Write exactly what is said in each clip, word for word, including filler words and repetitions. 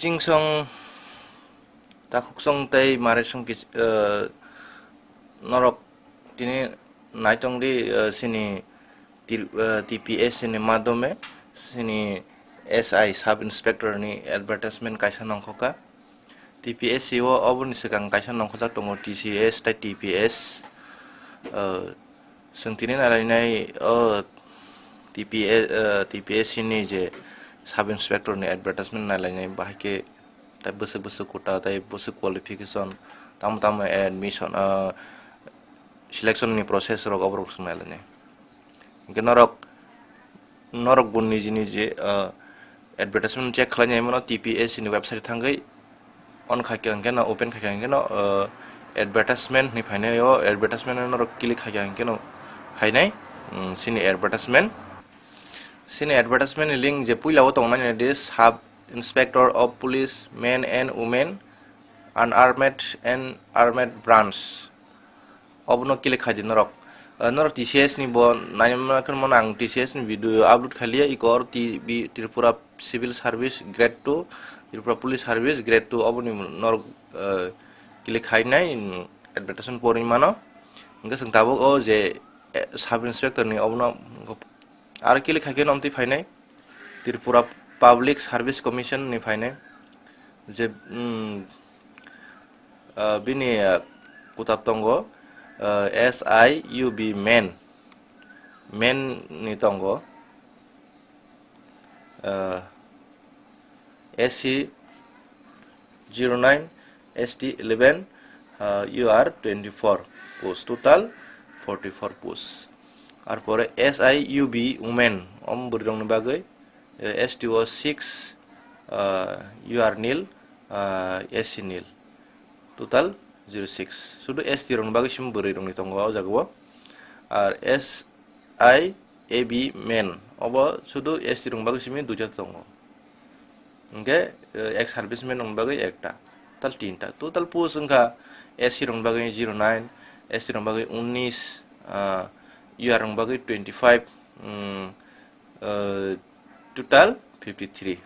Chingsong, takhuksong tei marisong kis-, eh, norok tini naitongdi, eh, sini tir-, eh, T P S C ni madome sini S I sub inspector ni advertisement kaisa nongkhoka. T P S C o oboni swkang kaisa nongkhojak tongo T C S tei T P S. Eh, chwng tini nailainai o T P S, eh, T P S C ni je sub inspector ni advertisement nailainai bahai khe tai bwswk bwswk quota tei bwswk qualification tamo tamo admission, ah, selection ni process rok oborok swng nai lainai. Hinkhe norok, norok bo niji niji, ah, advertisement check khlai nai mano T P S C ni website thangwi on khai khe hinkhe no open khai khe hinkhe no, ah, advertisement hinwi phainai o advertisement no norok click khai khe hinkhe no phainai, mm, sini advertisement. Sini advertisement ni link je puila o tongnai nai di sub inspector of police men and women unarmed and armed branch. Obono click khai di norok. Eh, norok T C S ni bo naina mano ang T C S ni video upload khai liya iko T B Tripura Civil Service Grade two, Tripura Police Service Grade two oboni norok, eh, click khai nai, mm, advertisement pori mano. Hinkhe chwng tabuk o je, eh, sub inspector ni obono aro click khai khe no twi phainai Tripura Public Service Commission ni phainai je, mm, ah, bini, ah, kutab tongo, ah, S I U B men, men ni tongo, ah, S C zero nine, S T eleven, ah, U R twenty-four post, total forty-four post. Arpore S I U B women, om bwrwirokni bagwi, eh, S T O six, ah, U R nil, ah, S C nil, total zero six. Sudu S T rokni bagwi simi bwrwirokni tongo o jagao. Ar S I A B men, obo sudu S T rokni bagwi simi duita tongo. Hinkhe, eh, ex servicemen rokni bagwi ekta, total tinta. Total post wngkha S C rokni bagwi zero nine, S T rokni bagwi unnish, ah, U R rokni bagwi twenty-five, mm, eh, total fifty-three.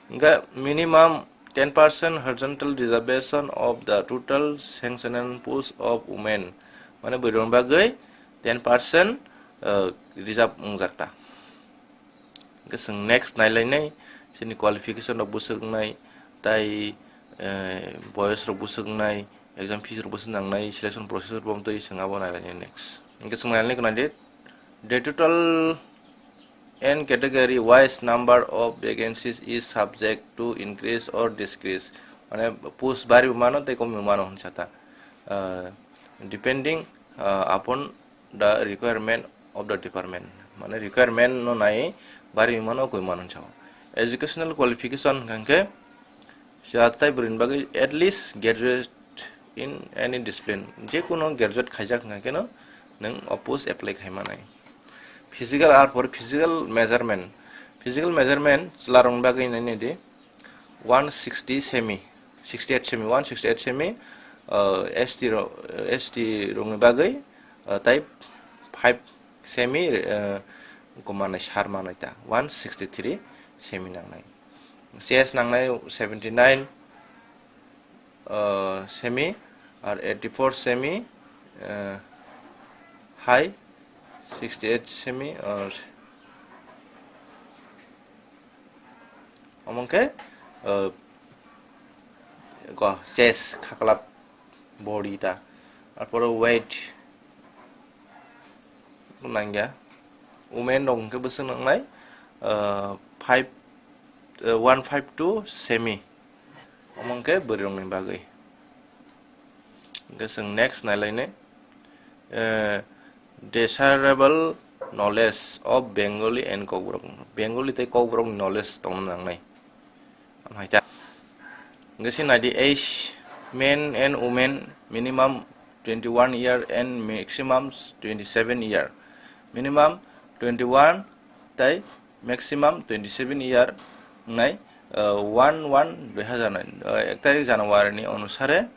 Hinkhe minimum ten percent horizontal reservation of the total sanctioned post of women, mane bwrwirokni bagwi ten percent, eh, reserve wngjakta. Hinkhe chwng next nailainai, chini qualification rok bwswk wngnai, tai, eh, boyos rok bwswk wngnai, exam fees rok bwswk nangnai, selection process rok bo twi chwng abo nailainai next. Hinkhe chwng nailainai khna di, the total and category wise number of vacancies is subject to increase or decrease. Mane post bari mano tei komi mano hinsa ta, ah, depending, ah, upon the requirement of the department. Mane requirement no nai bari mano koi mano hinsa. Educational qualification hwnkhe Chwla tai bwrwini bagwi at least graduate in any discipline, je kono graduate khaijak wngkha kheno nwng o post apply khai manai. Physical, arpor physical measurement, physical measurement chwla rokni bagwi nainai di one sixty semi, sixty eight semi, one sixty eight semi, uh, S T ro-, S T rokni bagwi, uh, tai five semi, uh, ko manai sar manai ta, one sixty three semi nangnai. Chest nangnai seventy nine, uh, semi, ar eighty four semi, uh, high sixty eight semi, uh, omo khe, uh, ko chest khaklap body ta, arpore weight nangya. Women rok hwnkhe bwswk nangnai, uh, five, uh, one five two semi. Omo hwnkhe bwrwi rokni bagwi. Hwnkhe chwng next nailainai, uh, desirable knowledge of Bengali and Kokborok. Bengali tei Kokborokni knowledge tongna nangnai. Hai ta. Hwnkhe se naidi age, men and women minimum twenty one year and maximum twenty seven year. Minimum twenty one tai maximum twenty seven year wngnai, uh, one one dui hazar nine, uh, ek tarik January ni onusare,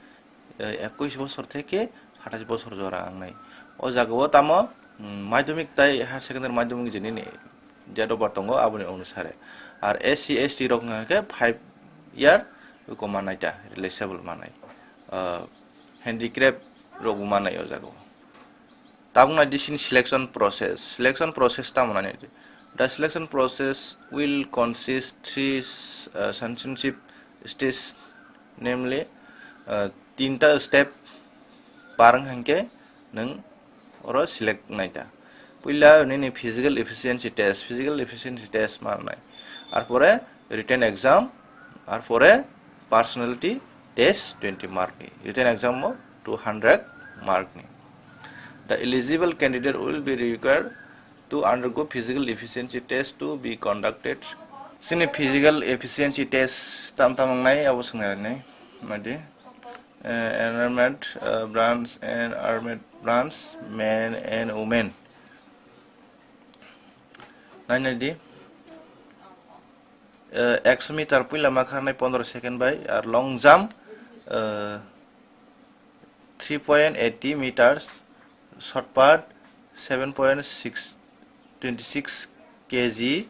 uh, ekush bosor theke athais bosor jora wngnai. O jagao tamo, mm, madhyamik tai higher secondary madhyamik je nini date of birth tongo, aboni onusare. Ar S C, S T rok wngkha khe five year, eko manai ta, realizable manai. Uh, handicraft rok bo manai o jaga o. Tabuk nai di sini selection process. Selection process tamo nai di. The selection process will consist three, uh, successive stage, namely, uh, tinta step par wng khe nwng oro select nai ta. Puila nini physical efficiency test, physical efficiency test manai. Arpore written exam, arpore personality test twenty mark ni. Written exam o two hundred mark ni. The eligible candidate will be required to undergo physical efficiency test to be conducted. Sini physical efficiency test tam tam wngnai abo swngnai nai. Madi, uh, enrollment, uh, branch and armed branch, men and women. Nai nai di. Uh, ekso meter puila ma kharnai pondro second bai, ar long jump, uh, three point eighty meters, short put seven point six, twenty six K G,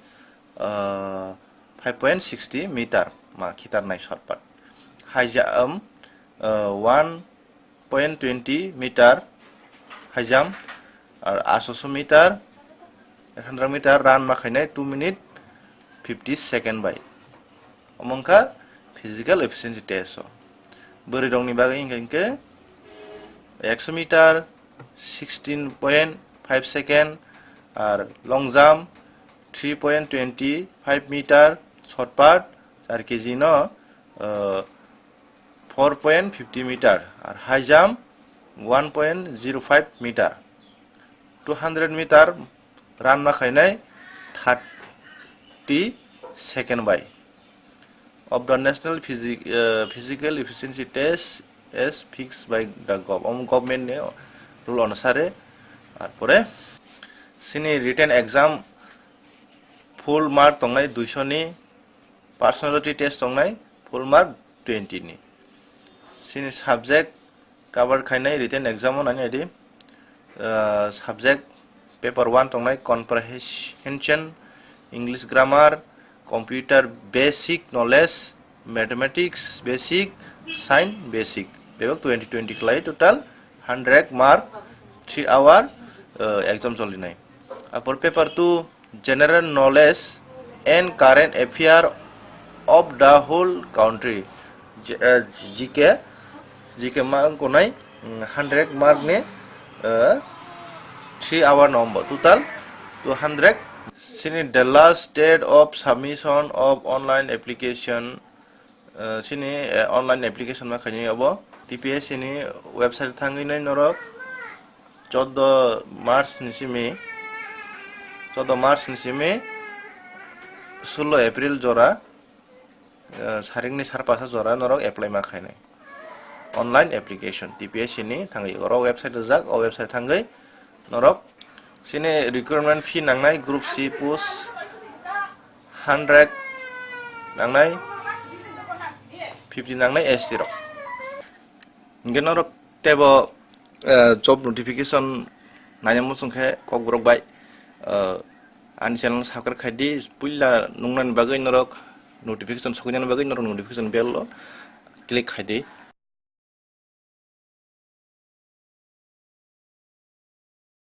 uh, five point sixty meter ma khitarnai short put. High jump, uh, one point twenty meter high jump, ar asoso meter, hundred meter run ma khainai two minute fifty second bai. Omo wngkha physical efficiency test o. Bwrwi rokni bagwi hwnkha hwnkhe ekso meter sixteen point five second, ar long jump three point twenty five meter, short put char K G no, uh, four point fifty meter, ar high jump one point zero five meter. Two hundred meter run ma khainai thirty second bai. Of the national physi-, uh, physical efficiency test as fixed by the gov-, um, government ni rule onusare. Arpore sini written exam full mark tongnai duiso ni, personality test tongnai full mark twenty ni. Sini subject cover khainai written exam o nani adi, uh, subject paper one tongnai comprehension, English grammar, computer basic knowledge, mathematics basic, science basic. Bebak twenty twenty khlai total hundred mark, three hour, uh, exam cholinai. Apor paper two, general knowledge and current affair of the whole country, G-, uh, G K, G K ma wngkha nai, mm, hundred mark ni, uh, three hour no wngbo, total two hundred. Sini the last date of submission of online application, uh, sini, uh, online application ma khaini obo T P S C ni website thangwi nai norok. Chordo March ni simi, chordo March ni simi sullo April jora, eh, saringni sarpasa jora norok apply ma khainai. Online application, T P S C ni thangwi oro website rijak, o website thangwi norok sini recruitment fee nangnai, group C post hundred nangnai, fifty nangnai S T rok. Hingke norok tebo, eh, job notification naina muchung khe kokborok bai, eh, ani channel subscribe khai di, puila nungnani bagwi norok notification soknani bagwi norok notification bell o click khai di.